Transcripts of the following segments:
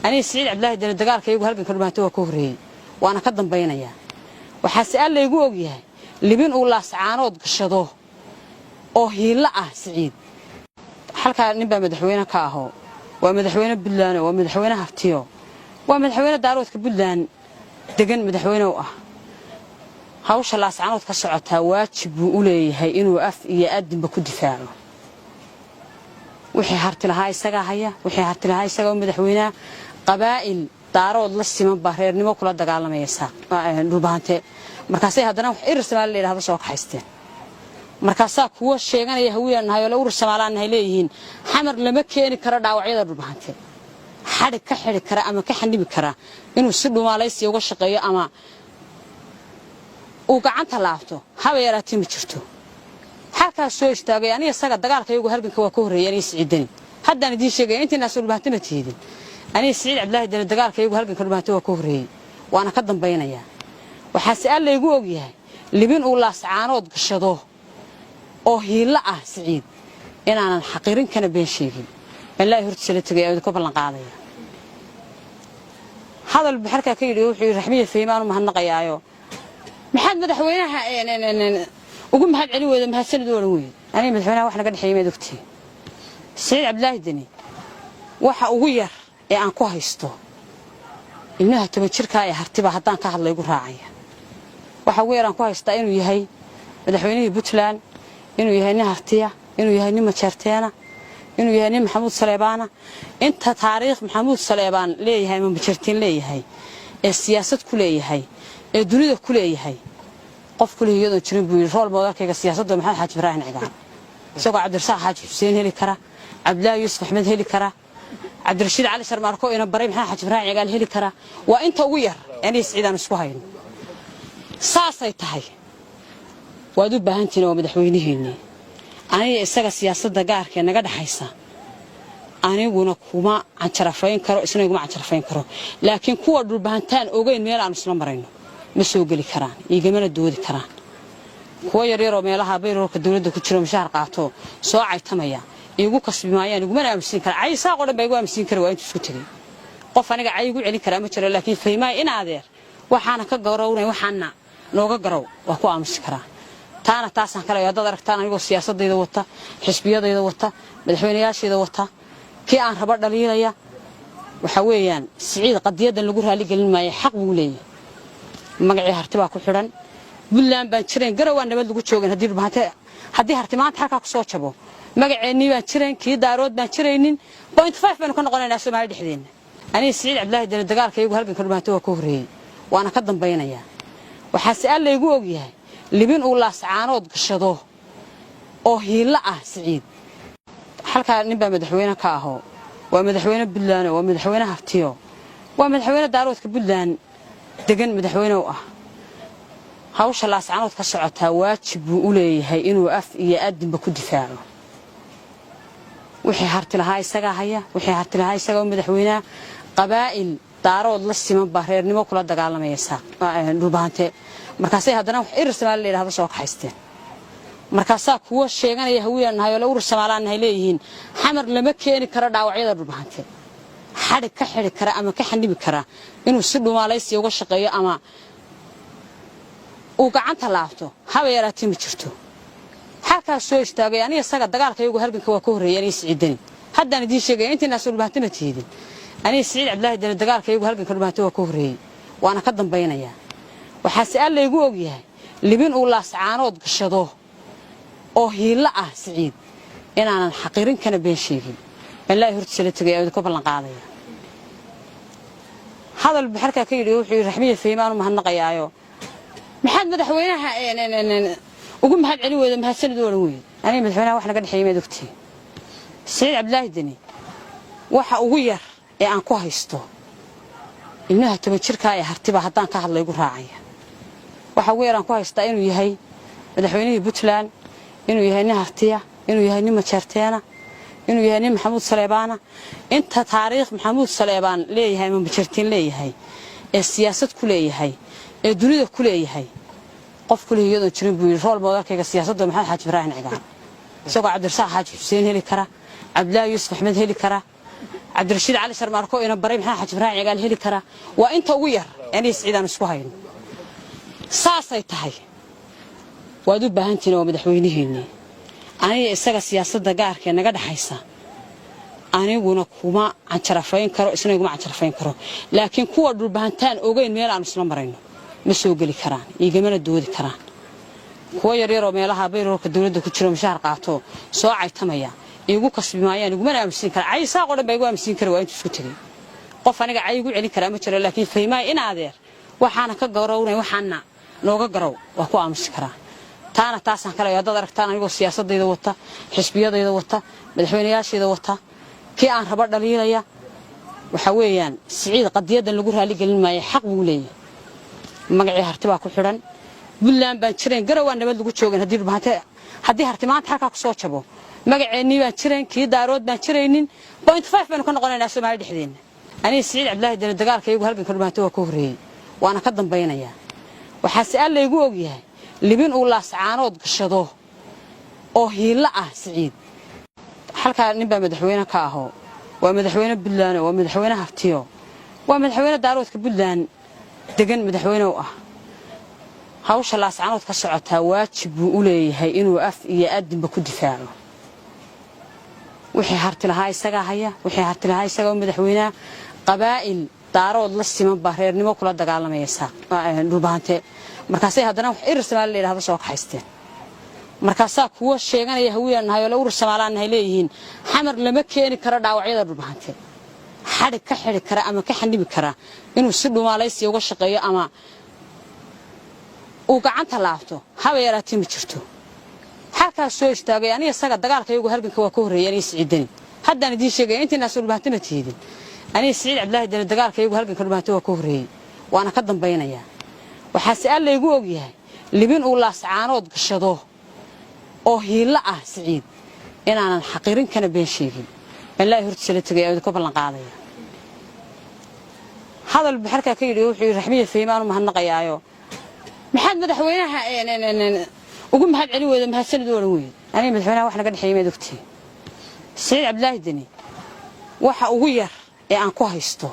Aniga Siciid Cabdilaahi Deni dagaalkaygu halganka Dhulbahante waa ka horreeyey, waana ka dambaynayaa. Waxaase Alla igu ogyahay libin uu Laascaanood gashado oo hiillo ah. Siciid halkaa nin baa madaxweyne ka ahoo, waa madaxweyne Puntland, waa madaxweyne Hartiyo, waa madaxweyne Daaroodka Puntland degan madaxweyne u ah. Hawsha Laascaanood ka socotaa waajib buu u leeyahay inuu af iyo adinba ku difaaco. Wixii Harti lahaa isagaa haya, wixii Harti lahaa isagaa u madaxweynaha. Qabaa'il Daarood la siman baa reernimo kula dagaalamaya Dhulbahante. Markaasay haddana wax Irir Samaali la yidhahdo soo kaxaysteen. Markaasaa kuwa sheeganaya Hawiyaan nahay oo le Urur Samaalaan nahay leeyihiin, Xamar lama keeni karo dhaawacyada Dhulbahante. Xadhig ka xidhi kara ama ka xandhibi kara inuu si dhumaalaysiya uga shaqeeyo ama uu gacanta laabto haba yaraatee ma jirto. Halkaas soo istaagay, aniga isaga dagaalkayagu halganka waa ka horreeyay. Aniga Siciid Deni haddaan idiin sheegaya, intiinaas Dhulbahante ma tiidin. Aniga Siciid Cabdilaahi Deni dagaalkayagu halganka Dhulbahante waa ka horreeyey, waana ka dambaynayaa. Waxaase Alla igu ogyahay libin uu Laascaanood gashado oo hiillo ah Siciid inaanan xaqirin kana been sheegin. Balaahi hortiisa la tegaya idinku ballan qaadaya. Hadal buu halkaa ka yidhi, wuxuu yidhi: "Raxmiya Faymaan u mahadnaqayaayo, maxaad madaxweynaha ugu mahad celin weyda, mahadsanid u odhan weyda?" Aniga madaxweynaha wax naga dhexeeyay maad ogtihi. Siciid Cabdilaahi Deni waxa ugu yar ee aan ku haysto ilmaha 10 jirkaa ee Hartiba haddaan ka hadla igu raacaya. Waxa ugu yar aan ku haystaa inuu yahay madaxweynihii Puntland, inuu yahay nin Hartiya, inuu yahay nin Majeerteena, inuu yahay nin Maxamuud Saleebaana. Inta taariikh Maxamuud Saleebaan leeyahay ama Majeerteen leeyahay ee siyaasad ku leeyahay ee dunida ku leeyahay, qof ku leh iyadoon jirin buu yidhi: "Role modelkayga siyaasadda Maxamed Xaaji Ibraahim Cigaal." Isagoo Cabdirasaaq Xaaji Xuseen heli kara, Cabdilaahi Yuusuf Axmed heli kara, Cabdirashiid Cali Sharmaarko ina baray Maxamed Xaaji Ibraahim Cigaal heli kara. Waa inta ugu yar aniga Siciidaan isku hayno. Saasay tahay, waad u baahantihiin, waa madaxweynihiinnii. Aniga isaga siyaasadda gaarka ee naga dhexaysa aniguna kuma canjarafayn karo, isna iguma canjarafayn karo, laakiin kuwa Dhulbahantaan ogeyn meel aanu isla marayno ma soo geli karaan, iigamana doodi karaan. Kuwo yaryaroo meelaha payrollka dowladda ku jiro, mushaar qaato, soo caytamaya iigu kasbi maayaan, igumana aamusiin kara. Cay Isaaqoo dhan baa igu aamusiin kara, waa intuu isku tegey. Qof aniga cay igu celin karaa ma jiro, laakiin "Faymaay, in adeer, waxaana ka garownay, waxaana nooga garow," waa ku aamusi karaa. Taana taasaan kale. Haddaad aragtaan anigoo siyaasadayda wata, xisbiyadayda wata, madaxweynayaashayda wata, kii aan rabo dhaliilaya, waxaa weeyaan Siciid qadiyadan lagu raaligelin maayo. Xaq buu leeyahay, magacii Harti baa ku xidhan. Puntland baan jirayn, Garowaan nabad lagu joogan haddii Harti maanta halkaa ku soo jabo. Magaceennii baan jirayn, kii Daarood baan jiraynin. 0.5 baynu ka noqonaynaa Soomaali dhexdeenna. Aniga Siciid Cabdilaahi Deni dagaalkaygu halganka Dhulbahante waa ka horreeyey, waana ka dambaynayaa. Waxaase Alla igu ogyahay libin uu Laascaanood gashado oo hiillo ah. Siciid halkaa nin baa madaxweyne ka ahoo, waa madaxweyne Puntland, waa madaxweyne Hartiyo, waa madaxweyne Daaroodka Puntland degan madaxweyne u ah. Hawsha Laascaanood ka socotaa waajib buu u leeyahay inuu af iyo adinba ku difaaco. Wixii Harti lahaa isagaa haya, wixii Harti lahaa isagaa u madaxweynaha. Qabaa'il Daarood la siman baa reernimo kula dagaalamaya Dhulbahante. Markaasay haddana wax Irir Samaali la yidhahdo soo kaxaysteen. Markaasaa kuwa sheeganaya Hawiyaan nahay oo le Urur Samaalaan nahay leeyihiin, Xamar lama keeni karo dhaawacyada Dhulbahante. Xadhig ka xidhi kara ama ka xandhibi kara inuu si dhumaalaysiya uga shaqeeyo ama uu gacanta laabto haba yaraatee ma jirto. Halkaas soo istaagay, aniga isaga dagaalkayagu halganka waa ka horreeyay. Aniga Siciid Deni haddaan idiin sheegaya, intiinaas Dhulbahante ma tiidin. Aniga Siciid Cabdilaahi Deni dagaalkayagu halganka Dhulbahante waa ka horreeyey, waana ka dambaynayaa. Waxaase Alla igu ogyahay libin uu Laascaanood gashado oo hiillo ah Siciid inaanan xaqirin kana been sheegin. Balaahi hortiisa la tegaya idinku ballan qaadaya. Hadal buu halkaa ka yidhi, wuxuu yidhi: "Raxmiya Faymaan u mahadnaqayaayo, maxaad madaxweynaha ugu mahad celin weyda, mahadsanid u odhan weyda?" Aniga madaxweynaha wax naga dhexeeyay maad ogtihi. Siciid Cabdilaahi Deni waxa ugu yar ee aan ku haysto ilmaha 10 jirkaa ee Hartiba haddaan ka hadla igu raacaya. Waxa ugu yar aan ku haystaa inuu yahay madaxweynihii Puntland, inuu yahay nin Hartiya, inuu yahay nin Majeerteena, inuu yahay nin Maxamuud Saleebaana. Inta taariikh Maxamuud Saleebaan leeyahay ama Majeerteen leeyahay ee siyaasad ku leeyahay ee dunida ku leeyahay, qof ku leh iyadoon jirin buu yidhi: "Role modelkayga siyaasadda Maxamed Xaaji Ibraahim Cigaal." Isagoo Cabdirasaaq Xaaji Xuseen heli kara, Cabdilaahi Yuusuf Axmed heli kara, Cabdirashiid Cali Sharmaarko ina baray Maxamed Xaaji Ibraahim Cigaal heli kara. Waa inta ugu yar aniga Siciid aan isku hayno. Saasay tahay, waad u baahantihiin, waa madaxweynihiinnii. Aniga isaga siyaasadda gaarka ee naga dhexaysa aniguna kuma canjarafayn karo, isna iguma canjarafayn karo, laakiin kuwa Dhulbahantaan ogeyn meel aanu isla marayno ma soo geli karaan, igamana doodi karaan. Kuwo yaryaroo meelaha bayroorka dowladda ku jiro, mushaar qaato, soo caytamaya iigu kasbi maayaan, igumana aamusiin kara. Cay Isaaqoo dhan baa igu aamusiin kara, waa intuu isku tegey. Qof aniga cay igu celin karaa ma jiro, laakiin fahmaay in adeer waxaana ka garownay, waxaana nooga garow, waa ku aamusi karaa. Taana taasaan kale. Haddaad aragtaan anigoo siyaasadayda wata, xisbiyadayda wata, madaxweynayaashayda wata, kii aan rabo dhaliilaya, waxaa weeyaan Siciid qadiyadan lagu raaligelin maayo. Xaq buu leeyahay. Magacii Harti baa ku xidhan. Buntland baan jirayn, Garow nabad lagu joogan haddii Harti maanta halkaa ku soo jabo. Magaceennii baan jirayn, kii Daarood baan jiraynin. 0.5 baynu ka noqonaynaa Soomaali dhexdeenna. Aniga Siciid Cabdilaahi Deni dagaalka iyagu halganka Dhulbahante waa ka horreeyey, waana ka dambaynayaa. Waxaase Alla igu ogyahay libin uu Laascaanood gashado oo hiillo ah. Siciid halkaa nin baa madaxweyne ka ahoo, waa madaxweyne Buntland, waa madaxweyne Hartiyo, waa madaxweyne Daaroodka Buntland degan madaxweyne u ah. Hawsha Laascaanood ka socotaa waajib buu u leeyahay inuu af iyo adinba ku difaaco. Wixii Harti lahaa isagaa haya, wixii Harti lahaa isagaa u madaxweynaha. Qabaa'il Daarood la siman baa reernimo kula dagaalamaya Dhulbahante. Markaasay haddana wax Irir Samaali la yidhahdo soo kaxaysteen. Markaasaa kuwo sheeganaya Hawiyaan nahay oo la Urur Samaalaan nahay leeyihiin, Xamar lama keeni karo dhaawacyada Dhulbahante. Xadhig ka xidhi kara ama ka xanibi kara inuu si dhumaalaysiya uga shaqeeyo ama uu gacanta laabto haba yaraatee ma jirto. Halkaas soo istaagay aniga isaga dagaalka iyagu halganka waa ka horreeyay. Aniga Siciid Deni haddaan idiin sheegaya, intiinaas Dhulbahante ma tiidin. Aniga Siciid Cabdilaahi Deni dagaalka iyagu halganka Dhulbahante waa ka horreeyey, waana ka dambaynayaa. Waxaase Alla igu ogyahay libin uu Laascaanood gashado oo hiillo ah Siciid inaanan xaqirin kana been sheegin. Balaahi hortiisa la tegaya, idinku ballan qaadaya. Hadal buu halkaa ka yidhi, wuxuu yidhi: "Raxmiya fahmaan u mahadnaqayaayo, maxaad madaxweynaha ugu mahad celin weyda, mahadsanid u odhan weyda?" Aniga madaxweynaha wax naga dhexeeya maad ogtihi. Siciid Cabdilaahi Deni waxa ugu yar ee aan ku haysto,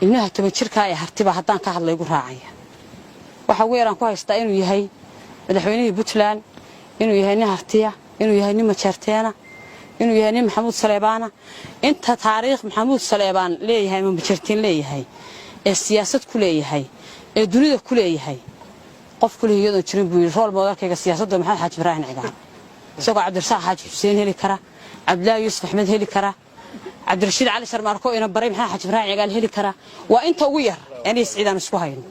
ilmaha 10 jirkaa ee Hartiba haddaan ka hadla igu raacaya, waxa ugu yar aan ku haystaa inuu yahay madaxweynihii Puntland, inuu yahay nin Hartiya, inuu yahay nin Majeerteena, inuu yahay nin Maxamuud Saleebaana. Inta taariikh Maxamuud Saleebaan leeyahay ama Majeerteen leeyahay ee siyaasad ku leeyahay ee dunida ku leeyahay, qof ku leeyahay iyadoon jirin buu yidhi role modelkayga siyaasadda Maxamed Xaaji Ibraahim Cigaal. Isagoo Cabdirasaaq Xaaji Xuseen heli kara, Cabdilaahi Yuusuf Axmed heli kara, Cabdirashiid Cali Sharmaarko ina baray Maxamed Xaaji Ibraahim Cigaal heli kara. Waa inta ugu yar aniga Siciid aan isku hayno.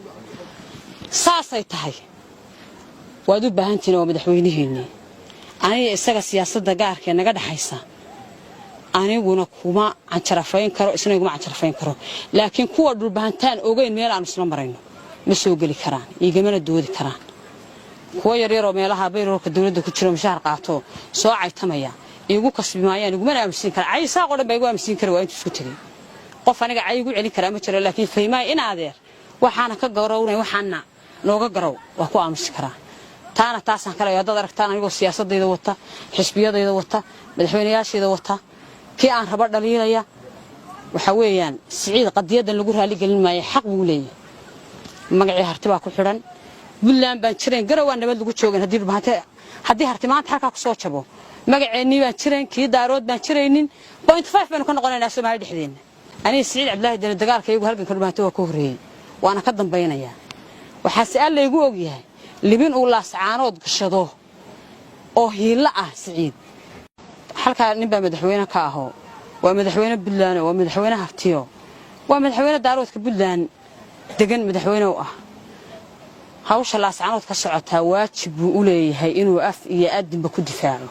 Saasay tahay, waad u baahantihiin, waa madaxweynihiinnii. Aniga isaga siyaasadda gaarka ee naga dhexaysa aniguna kuma canjarafayn karo, isna iguma canjarafayn karo, laakiin kuwa Dhulbahantaan ogeyn meel aanu isla marayno ma soo geli karaan, igamana doodi karaan. Kuwo yaryaroo meelaha bayroorka dowladda ku jiro, mushaar qaato, soo caytamaya iigu kasbi maayaan, igumana aamusiin kara. Cay Isaaqoo dhan baa igu aamusiin kara, waa intuu isku tegey. Qof aniga cay igu celin karaa ma jiro, laakiin fahmaay in adeer waxaana ka garownay, waxaana nooga garow, waa ku aamusi karaa. Taana taasaan kale. Haddaad aragtaan anigoo siyaasadayda wata, xisbiyadayda wata, madaxweynayaashayda wata, kii aan rabo dhaliilaya, waxaa weeyaan Siciid qadiyadan lagu raaligelin maayo. Xaq buu leeyahay. Magacii Harti baa ku xidhan. Buntland baan jirayn, Garow nabad lagu joogan haddii Harti maanta halkaa ku soo jabo. Magaceennii baan jirayn, kii Daarood baan jiraynin. 0.5 baynu ka noqonaynaa Soomaali dhexdeenna. Aniga Siciid Cabdilaahi Deni dagaalka iyagu halganka Dhulbahante waa ka horreeyey, waana ka dambaynayaa. Waxaase Alla igu ogyahay libin uu Laascaanood gashado oo hiillo ah. Siciid halkaa nin baa madaxweyne ka ahoo, waa madaxweyne Buntland, waa madaxweyne Hartiyo, waa madaxweyne Daaroodka Buntland degan madaxweyne u ah. Hawsha Laascaanood ka socotaa waajib buu u leeyahay inuu af iyo adinba ku difaaco.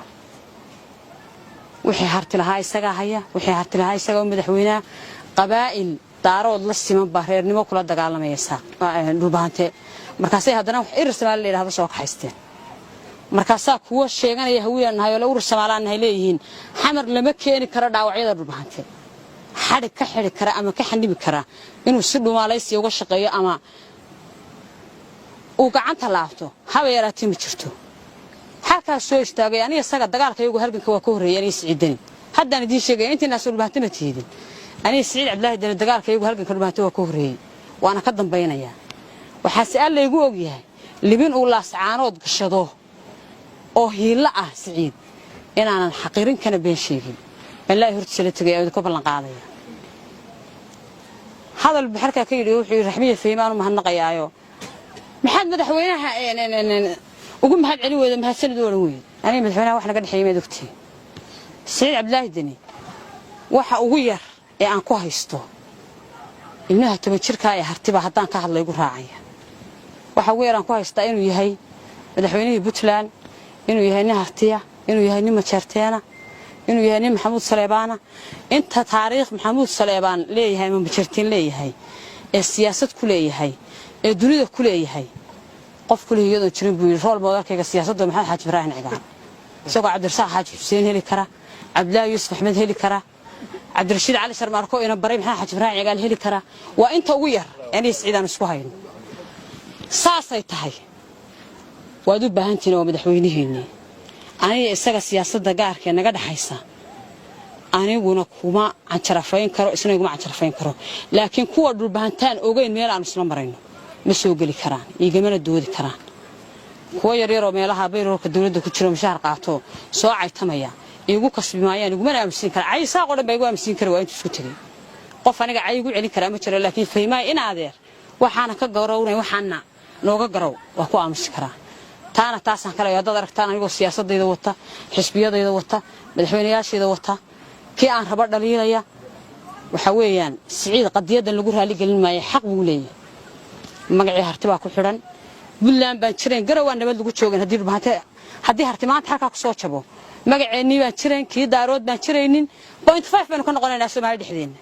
Wixii Harti lahaa isagaa haya, wixii Harti lahaa isagaa u madaxweynaha. Qabaa'il Daarood la siman baa reernimo kula dagaalamaya Dhulbahante. Markaasay haddana wax Irir Samaali la yidhahdo soo kaxaysteen. Markaasaa kuwo sheeganaya Hawiyaan nahay oo la Urur Samaalaan nahay leeyihiin, Xamar lama keeni karo dhaawacyada Dhulbahante. Xadhig ka xidhi kara ama ka xanibi kara inuu si dhumaalaysiya uga shaqeeyo ama uu gacanta laabto haba yaraatee ma jirto. Halkaas soo istaagay aniga isaga dagaalka iyagu halganka waa ka horreeyay. Aniga Siciid Deni Haddaan idiin sheegaya, intiinaas Dhulbahante ma tiidin. Aniga Siciid Cabdilaahi Deni dagaalka iyagu halganka Dhulbahante waa ka horreeyey, waana ka dambaynayaa. Waxaase Alla igu ogyahay, libin uu Laascaanood gashado oo hiillo ah Siciid inaanan xaqirin kana been sheegin. Balaahi hortiisa la tegaya, idinka ballan qaadaya. Hadal buu halkaa ka yidhi, wuxuu yidhi: "Raxmiya Fahim aanu mahadnaqayaayo, maxaad madaxweynaha ugu mahad celin weyda, mahadsanid u odhan weyda?" Aniga madaxweynaha wax naga dhexeeyay maad ogtihiin. Siciid Cabdilaahi Deni waxa ugu yar ee aan ku haysto, ilmaha 10 jirkaa ee Hartiba haddaan ka hadla igu raacaya, waxa ugu yar aan ku haystaa inuu yahay madaxweynihii Puntland, inuu yahay nin Hartiya, inuu yahay nin Majeerteena, inuu yahay nin Maxamuud Saleebaana. Inta taariikh Maxamuud Saleebaan leeyahay ama Majeerteen leeyahay ee siyaasad ku leeyahay ee dunida ku leeyahay, qof kuleh iyadoon jirin buu yidhi role modelkayga siyaasadda Maxamed Xaaji Ibraahim Cigaal, isagoo Cabdirasaaq Xaaji Xuseen heli kara, Cabdilaahi Yuusuf Axmed heli kara, Cabdirashiid Cali Sharmaarko ina baray Maxamed Xaaji Ibraahim Cigaal heli kara. Waa inta ugu yar aniga Siciidaan isku hayno. Saasay tahay, waad u baahantihiin, waa madaxweynihiinnii. Aniga isaga siyaasadda gaarka ee naga dhexaysa aniguna kuma canjarafayn karo, isna iguma canjarafayn karo, laakiin kuwa Dhulbahantaan ogeyn meel aanu isla marayno ma soo geli karaan, igamana doodi karaan. Kuwo yaryaroo meelaha payrollka dowladda ku jiro, mushaar qaato, soo caytamaya iigu kasbi maayaan, igumana aamusiin kara. Cay Isaaqoo dhan baa igu aamusiin kara, waa intuu isku tegey. Qof aniga cay igu celin karaa ma jiro, laakiin Fahmaay in adeer waxaana ka garownay, waxaana nooga garow, waa ku aamusi karaa. Taana taasaan kale. Haddaad aragtaan anigoo siyaasadayda wata, xisbiyadayda wata, madaxweynayaashayda wata, kii aan rabo dhaliilaya, waxaa weeyaan Siciid qadiyadan lagu raaligelin maayo. Xaq buu leeyahay, magacii Harti baa ku xidhan. Puntland baan jirayn, Garow nabad lagu joogan haddii Harti maanta halkaa ku soo jabo. Magaceennii baan jirayn, kii Daarood baan jiraynin. 0.5 baynu ka noqonaynaa Soomaali dhexdeenna.